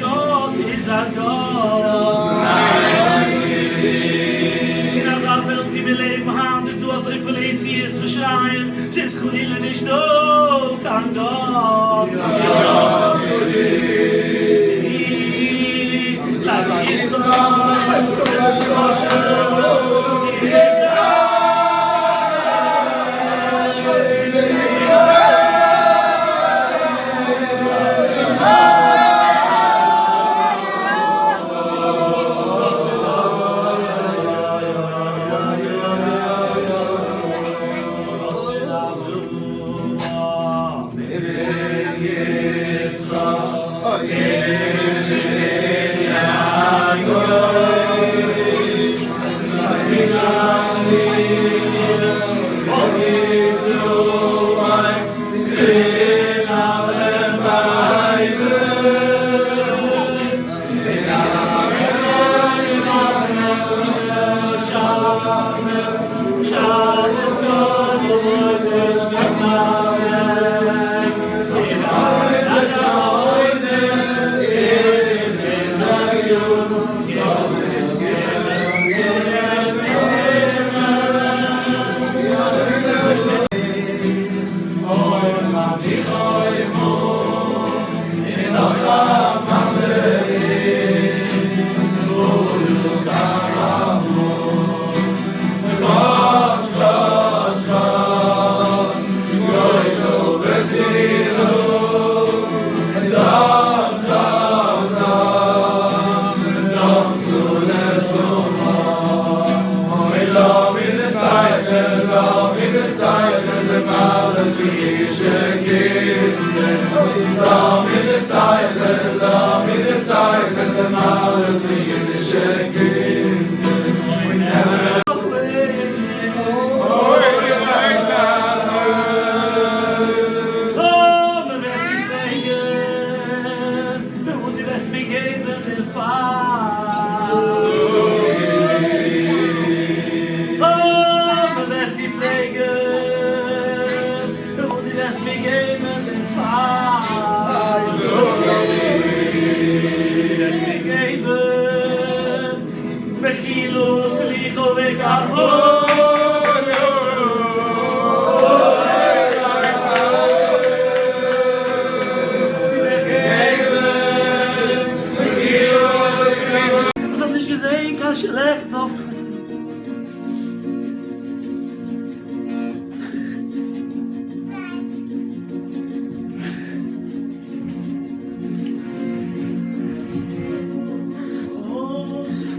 גאט איז א גאט. אין אזא וועלט ווי מיר לעבן היינט איז דא אזויפיל atheists וואס שרייען ס'איז חלילה נישט דא קיין גאט.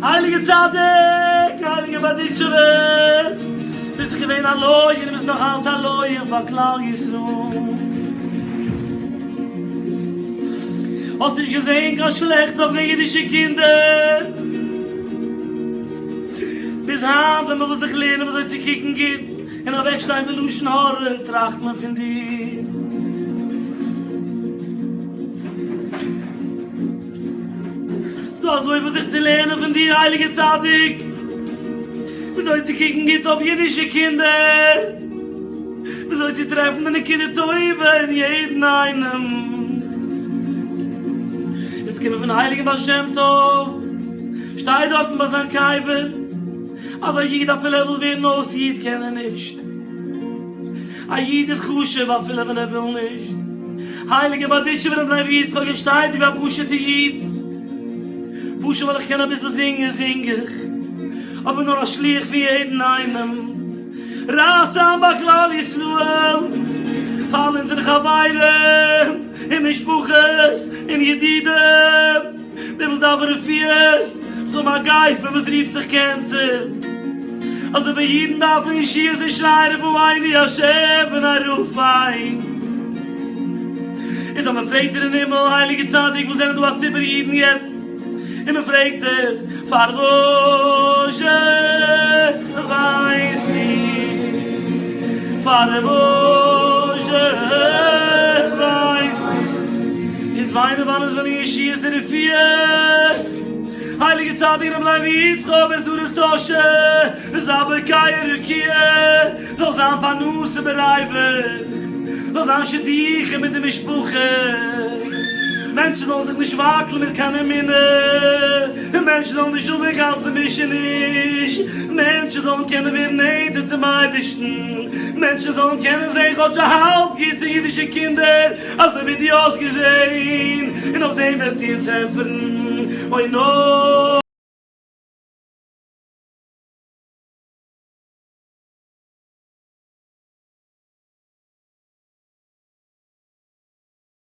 הייליגע צדיק, הייליגע בארדיטשובער, ביסט דאך געווען א לויער און ביסט נאך אלץ א לויער פאר כלל ישראל. האסט נישט געזען קיין שלעכטס אויף קיין אידישע קינדער. ביז היינט ווען מען וויל זיך לערנען ווי אזוי צו קוקן גוט און אוועקשטיין פון לשון הרע טראכט מען פון דיר. ס'דא אזויפיל זיך צו לערנען פון דיר הייליגער צדיק, וויאזוי צו קוקן גוטס אויף אידישע קינדער, וויאזוי צו טרעפן די נקודה טובה אין יעדן איינעם. יעצט קומען פון הייליגן בעל שם טוב, שטייט דארטן ביי זיין קבר, אז א איד אפילו ער וויל ווערן אויס איד קען ער נישט. א איד איז חשוב אפילו ווען ער וויל נישט. הייליגער בארדיטשובער רבי לוי יצחק ער שטייט ווי א פשוטע איד. פשוט ווייל איך קען אביסל זינגען זינג איך. אבער נאר א שליח פון יעדן איינעם. רייס איין ביי כלל ישראל. פאר אונזערע חברים און משפחות און ידידים. די וואס דארפן רפואות. זאל מגיפה וואס רופט זיך cancer. אזוי ווי אידן דארפן ישועות און שרייען רפאנו השם ונרפא. איז אז מען פרעגט דיר אין הימל הייליגע צדיק וואס זענען דא א ציבור אידן יעצט און מען פרעגט דיר פארוואזשע וויינסטו פארוואזשע וויינסטו אונז וויינען ווייל אונז ווילן ישועות און רפואות. הייליגע צדיק רבי לוי יצחק בן שרה סאשע זאבערקייער רקיע זאל זיין פרנסה בריווח, זאל זיין שידוכים מיט די משפחה, מענטשן זאלן זיך נישט וואקלן מיט קיין אמונה, מענטשן זאלן נישט האבן קיין צומישעניש, מענטשן זאלן קענען ווערן נענטער צום אייבערשטן, מענטשן זאלן קענען זען כאטש א האלב גוטס אין אידישע קינדער אזוי ווי דו האסט געזען, און אויף דעם וועסטו אונז ענטפערן, אוי נא.